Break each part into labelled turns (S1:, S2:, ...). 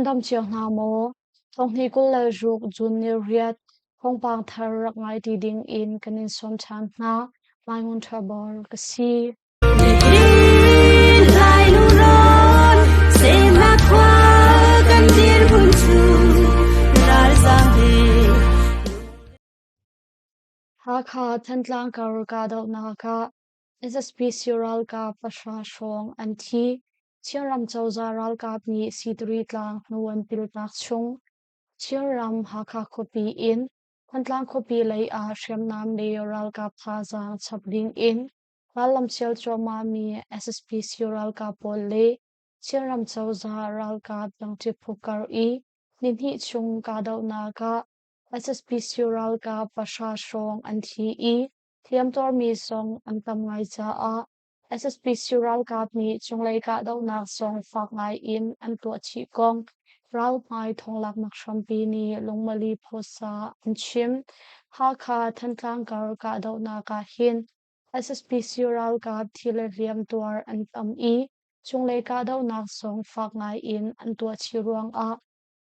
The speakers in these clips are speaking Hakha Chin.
S1: Nan dam cio hna maw? Thonghni 26 June ni riat thawngpang thar rak ngai ti ding in kan in sawm ṭhan hna. Mai Ngun Ṭha Bor ka si.
S2: Lai lungrawn semnak khua kan dirhmun cu ralzaam he.
S1: Hakha Thantlang kar kahdohnak ah SSPC ralkap pahra hrawng an thi. Chinram cozah ralkap nih Sitri tlang hnu an piltak chung. Chinram Hakha khuapi in Thantlang khuapi lei ah hriamnam le ralkap thazaang chap ding in rallam sial cuahmahmi SSPC ralkap pawl le Chinram cozah ralkap dangṭi phu kar i nihnih chung kahdohnak ah SSPC ralkap pahra hrawng an thi i hliamtuarmi zong an tam ngai caah SSPC ralkap nih cunglei kahdohnak zong fak ngai in an tuah chih kong ralhmai thawnglaknak hrampi nih lungmali phuasa an chim. Hakha Thantlang kar kahdohnak ah hin SSPC ralkap thi le hliam tuar an tam i cunglei kahdohnak zong fak ngai in an tuah chih ruangah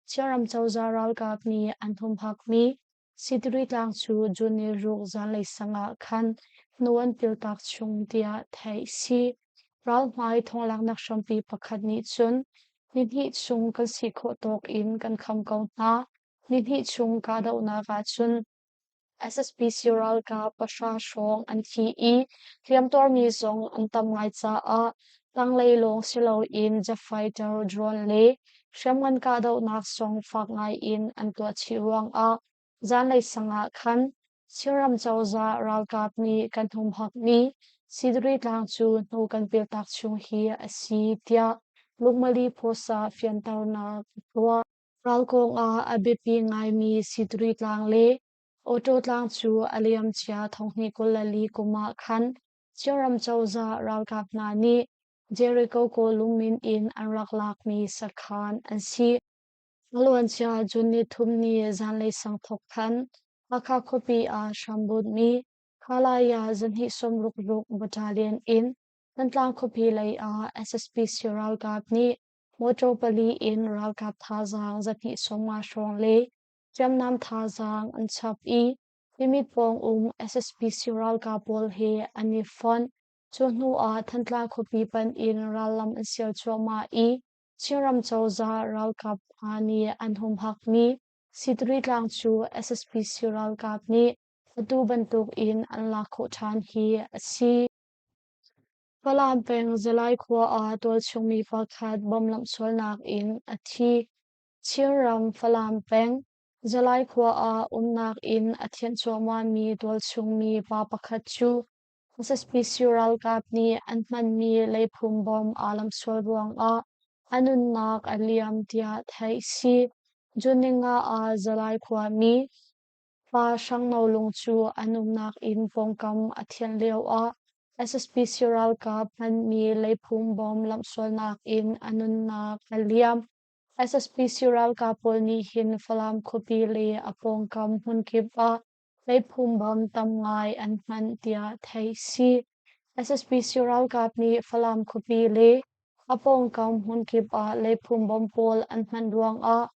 S1: Chinram cozah ralkap nih an humhakmi Sitri tlang cu June ni ruk zanlei sang ah khan hnu an piltak chung tiah theih si. Ralhmai thawnglaknak hrampi pakhat nih cun nihnih chung kan si khawh tawk in kan kham ko hna. Nihnih chung kahdohnak ahcun SSPC ralkap pahra hrawng an thi i hliamtuarmi zong an tam ngai caah tanglei lawng si loin jet fighter drone le hriamngan kahdohnak zong fak ngai in an tuah chih ruangah zanlei sang ah khan Chinram cozah ralkap nih kan humhakmi Sidri tlang cu hnu kan piltak chung hi a si tiah Lungmali Phuasa fianternak a tuah. Ral kongah a biapi ngaimi Sidri tlang le Auto tlang cu a liamcia thonghnih 24 kum ah khan Chinram cozah ralkap hna nih Jericho Kawlung min in an rak lakmi sakhan an si. A luancia June ni thum ni zanlei sang thawk khan Hakha khuapi ah hrambunhmi Khalaya zahnih sawmruk ruk battalion in Thantlang khuapi lei ah SSPC ralkap nih motor pali in ralkap thazaang zahnih sawmnga hrawng le hriamnam thazaang an chap i Timit pawng um SSPC ralkap pawl he an i fonh. Cu hnu ah Thantlang khuapi panh in rallam an sial cuahmah i Chinram cozah ralkap hna nih an humhakmi Sitri tlang cu SSPC ralkap nih atu bantuk in an lak khawh ṭhan hi a si. Falam peng Zalai khua ah tualchung mi pakhat bomb lamhsualnak in a thi. Chinram Falam peng Zalai khua ah umnak inn a thianh cuahmahmi tualchung mi pa pakhat cu SSPC ralkap nih an hmanmi leiphum bomb aa lamhsual ruangah a nunnak a liam tiah theih a si. June ninga ah Zalai khuami pa Hrang No Lung cu an umnak inn pawngkam a thianh lioah SSPC ralkap hmanmi leiphum bomb lamhsualnak in a nunnak a liam. SSPC ralkap pawl nih hin Falam khuapi le a pawngkam hmunkip ah Leipum bom tam ngai an hman tiah theih si. SSPC ralkap nih Falam khuapi le a pawngkam hmunkip ah leipum bom pawl an hman ruangah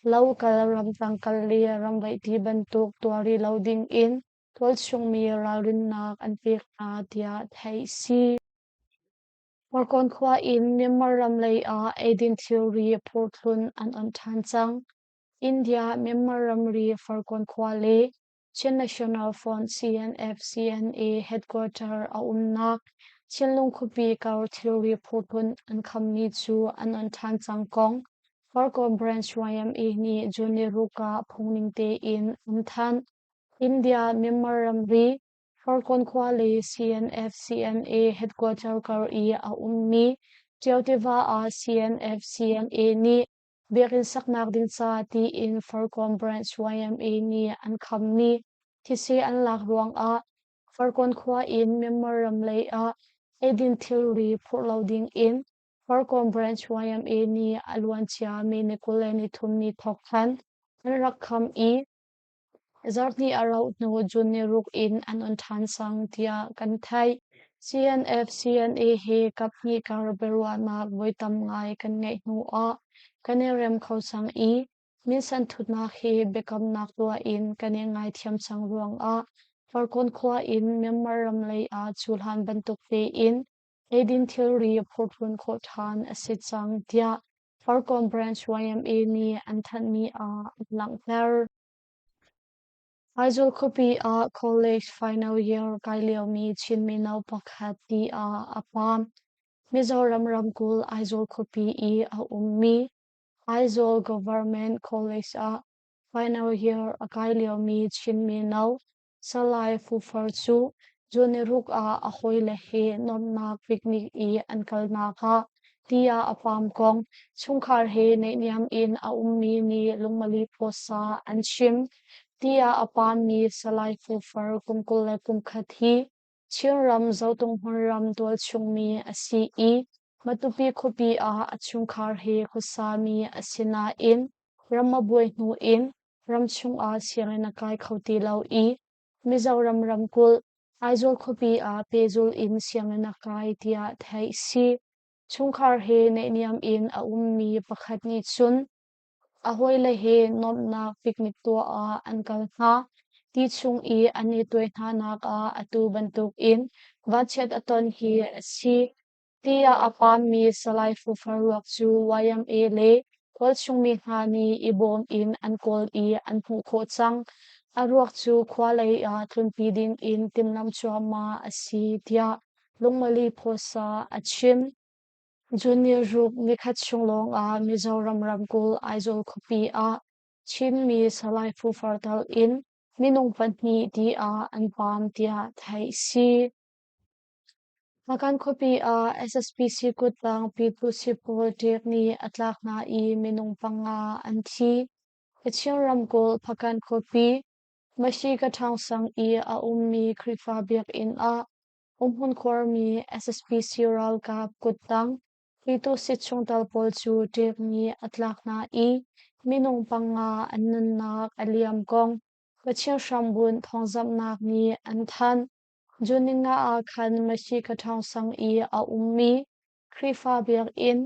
S1: lo kal, ramtang kal le ramvaih ti bantuk tuah rih lo ding in tualchungmi ralrinnak an pek hna tiah theih si. Farkawn khua in Myanmar ram lei ah eidin thilri phurthlun an on ṭhan cang. India Myanmar ramri Farkawn khua le Chin National Front CNF-CNA headquarter a umnak Chinlung khuapi kar thilri phurthlun an khammi cu an on ṭhan cang kong Farkawn Branch YMA nih June ni ruk ah phungning tein an thanh. India Myanmar ramri Farkawn khua le CNF-CNA headquarter kar i a ummi Ṭio tiva ah CNF-CNA nih Biakinn saknak ding ca tiin Farkawn Branch YMA nih an khammi thise an lak ruangah Farkawn khua in Myanmar ram lei ah eidin thilri phurh lo ding in Farkawn Branch YMA nih a luancia May ni 23 ni thawk khan an rak kham i Zarhhnih a rauh hnu June ni ruk in an on ṭhan cang tiah kan theih. CNF CNA he kaphnih kar biaruahnak voi tam ngai kan ngeih hnu ah kan i rem kho cang i minsen thutnak hi biakamnak tuah in kan i ngaithiam cang ruangah Farkawn khua in Myanmar ram lei ah cuhlan bantuk tein eidin thilri phurtlun khawh ṭhan a si cang, tiah Farkawn Branch YMA nih an thanhmi ah an langhter. Aizawl khuapi ah college final year kai liomi Chin mino pakhat ti ah a paam. Mizoram ramkulh Aizawl khuapi i a ummi Aizawl Government College ah final year a kai liomi Chin mino Salai Fufar cu June niruk ah a hawile he nuamhnak picnic i an kalnak ah ti ah a paam kong chungkhar he naihniam in a ummi nih lungmali pawsa an chim. Ti ah a paammi Salai Fufar kum 21 hi Chinram Zotung hmunram tualchungmi a si i Matupi khuapi ah a chungkhar he khuasami a si nain ram a buai hnu in ramchung ah sianginn a kai kho ti lo i Mizoram ramkulh Aizawl khuapi ah pehzulh in sianginn a kai tiah theih si. Chungkhar he naihniam in a ummi pakhat nih cun a hawile he nuamhnak picnic tuah ah an kal hna. Ti chung i an i tuai hnanak ah atu bantukin vanchiat a ton hi a si. Tiah a paammi Salai Fufar ruak cu YMA le tualchungmi hna nih i bawm in an kawl i an hmuh khawh cang. A ruak cu khua lei ah tlunpi ding in timhlamh cuahmah a si, tiah Lungmali Phuasa a chim. June niruk nikhat chung lawngah Mizoram ramkulh Aizawl khuapi ah Chinmi Salai Fufar tal in minung pahnih ti ah an paam tiah theih si. Hpakant khuapi ah SSPC kuttang Pyithu politik nih a tlak hna i minung panga an thi. Kachin ramkulh Hpakant khuapi Mashikaṭhaung sang i a ummi Khrihfa biakinn ah umhmun khuarmi SSPC ralkap kuttang Pyithu chungtel pawl cu ṭek nih a tlak hna i minung panga an nunnak a liam kong Kachin hrambunh thawngzamhnak nih an thanh. June ninga ah khan Mashikaṭhaung sang i a ummi Khrihfa biakinn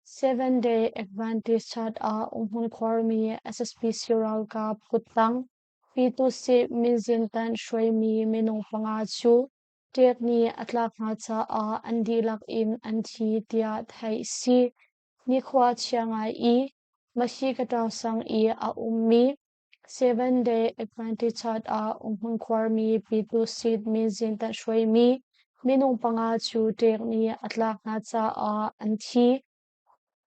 S1: Seventh-day Adventist Church ah umhmun khuarmi SSPC ralkap kuttang Pyituhsih minzintan hruaimi minung panga cu ṭek nih a tlak hna caah an dihlak in an thi tiah theih a si. Nikhua chia ngai i Mashikaṭhaung sang i a ummi Seventh-day Adventist Church ah umhmun khuarmi Pyituhsit minzin hruaimi minung panga cu ṭek nih a tlak hna caah an thi.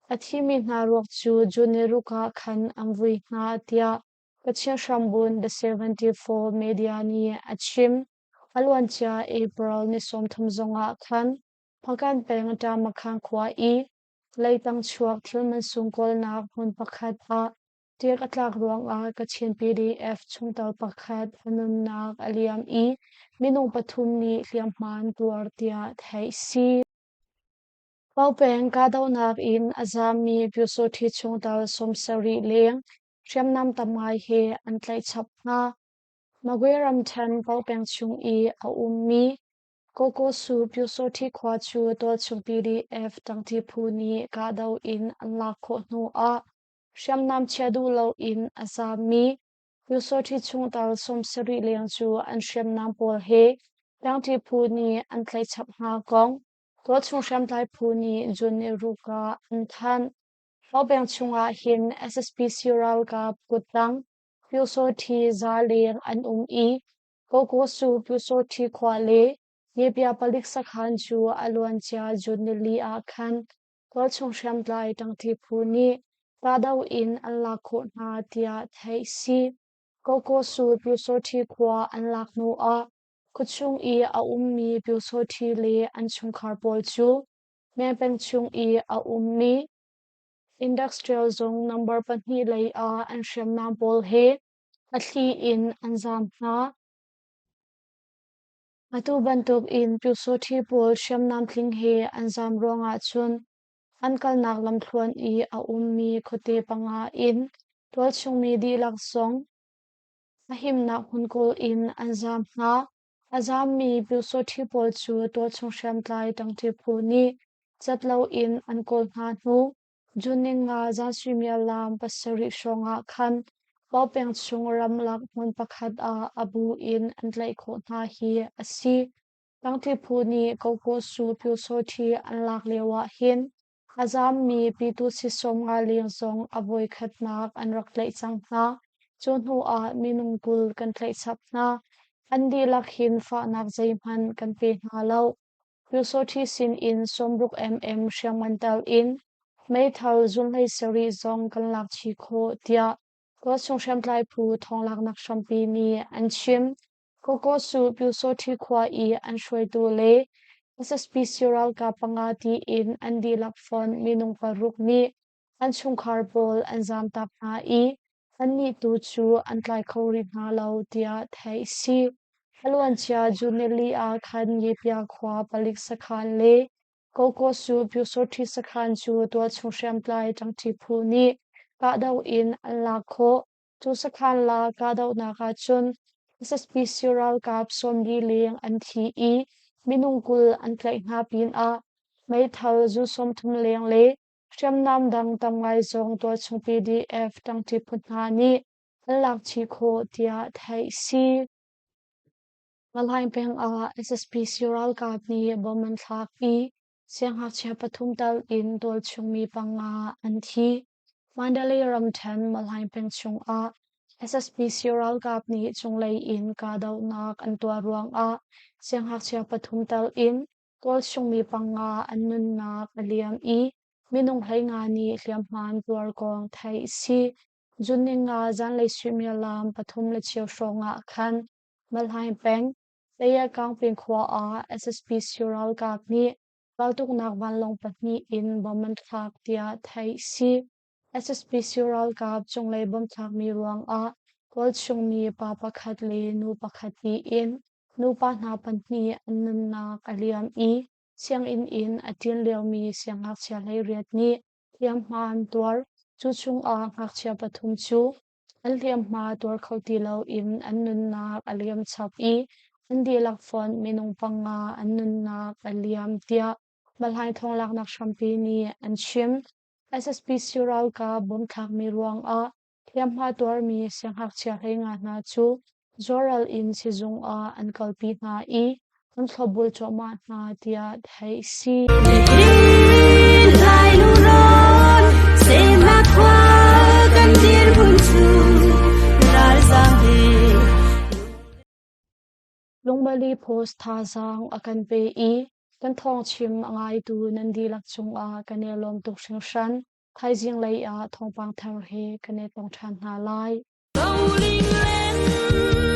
S1: A thimi hna ruak cu June niruk ah khan an vui hna tiah Kachin hrambunh The 74 Media nih a chim. A luancia April ni 30 zongah khan Hpakant peng Ṭamakhang khua i leitang chuak thil mansung kawlnak hmun pakhat ah Ṭek a tlak ruangah Kachin PDF chungtel pakhat a nunnak a liam i minung pathum nih hliamhma an tuar tiah theih si. Paopeng kahdohnak in a zaammi Pyusawhti chungtel 70 leng hriamnam tam ngai he an tlaih chap hna. Magwe ramṭhen Paopeng chung i a ummi Kawkawsu Pyusawhti khua cu tualchung PDF ṭangṭi phu nih kahdoh in an lak khawh hnu ah Hriamnam chia duh loin a zaammi Pyusawhti chungtel 70 leng cu an hriamnam pawl he tlangṭi phu nih an tlaih chap hna kong tualchung hriamtlai phu nih June niruk ah an thanh. Paopeng chungah hin SSPC ralkap kuttang Pyusawhti za leng an um i Kawkawsu Pyusawhti khua le Yepia palik sakhan cu a luancia June nili ah khan tualchung hriamtlai ṭangṭi phu nih kahdoh in an lak khawh hna tiah theih si. Kawkawsu Pyusawhti khua an lak hnuah khuachung i a ummi Pyusawhti le an chungkhar pawl cu Mengpeng chung i a ummi Industrial Zung number pahnih lei ah an hriamnam pawl he a thli in an zaam hna. Atu bantuk in Pyusawhti pawl hriamnam tling he an zaam ruangah cun an kalnak lamthluan i a ummi khuate panga in tualchungmi dihlak zong a himnak hmun kawl in an zaam hna. A zaammi Pyusawhti pawl cu tualchung hriamtlai ṭangṭi phu nih cat loin an kawl hna hnu. June ninga zan suimilam 7 hrawngah khan Pawpeng chung ramlak hmun pakhat ah a bu in an tlaih khawh hna hi a si. Tangṭi phu nih Kokosu Pyusawṭhi an lak lio ahhin a zaammi Pyitusi 50 leng zong a voikhatnak an rak tlaih cang hna. Cu hnu ah minung 20 kan tlaih chap hna. An dihlak hin fahnak zeihmanh kan pe hna lo. Pyusawṭhi sin in 60 mm hriamngan tel in meithal zunhlei sarih zong kan lak chih khawh, tiah tualchung hriamtlai phu thawnglaknak hrampi nih an chim. Kokosu Pyusawṭhi khua i an hruaitu le SSPC ralkap panga tiin an dihlak fonh minung paruk nih an chungkhar pawl an zaamtak hna i annih tu cu an tlai kho rih hna lo tiah theih a si. A luancia June nili ah khan Yepia khua palik sakhan le Kokosu Pyusawṭhi sakhan cu tualchung hriamtlai ṭangṭi phu nih kahdoh in an lak khawh. Cu sakhan la kahdohnak ahcun SSPC ralkap 40 leng an thi i minung 20 an tlaih hna pinah meithal zu 30 leng le hriamnam dang tam ngai zong tualchung PDF ṭangṭi phu hna nih an lak chih khawh tiah theih a si. Malaing peng ah SSPC ralkap nih bom an thlak i siangngakchia pathum tal in tualchung mi panga an thi. Mandalay ramṭhen Malaing peng chungah SSPC ralkap nih cunglei in kahdohnak an tuah ruangah siangngakchia pathum tal in tualchung mi panga an nunnak a liam i minung 15 nih hliamhma an tuar kong theih a si. June ninga zanlei suimilam 3:15 hrawng ah khan Malhaing peng, Tayakangping khua ah SSPC ralkap nih raltuknak vanlawng pahnih in bomb an thlak tiah theih a si. SSPC ralkap cunglei bomb thlakmi ruangah tualchung mi pa pakhat le nu pakhat tiin nupa hna pahnih an nunnak a liam i sianginn in a ṭin liomi siangngakchia 18 nih hliamhma an tuar. Cu chungah ngakchia pathum cu an hliamhma tuar kho ti loin an nunnak a liam chap i an dihlak fonh minung panga an nunnak a liam tiah Malhaing thawnglaknak hrampi nih an chim. SSPC ralkap bomb thlakmi ruangah hliamhma tuarmi siangngakchia 15 hna cu zuaral in sizung ah an kalpi hna i an thlopbul cuahmah hna tiah theih a si.
S2: Lai lungrawn semnak khua kan dirhmun cu ralzaam he.
S1: Lungbali Post thazaang a kan pe i kan thawngchim a ngaitu nan dihlak cungah kan i lawm tuk hringhran. Thaizing lei ah thawngpang thar he kan i tong ṭhan hna lai.
S2: Rolling land.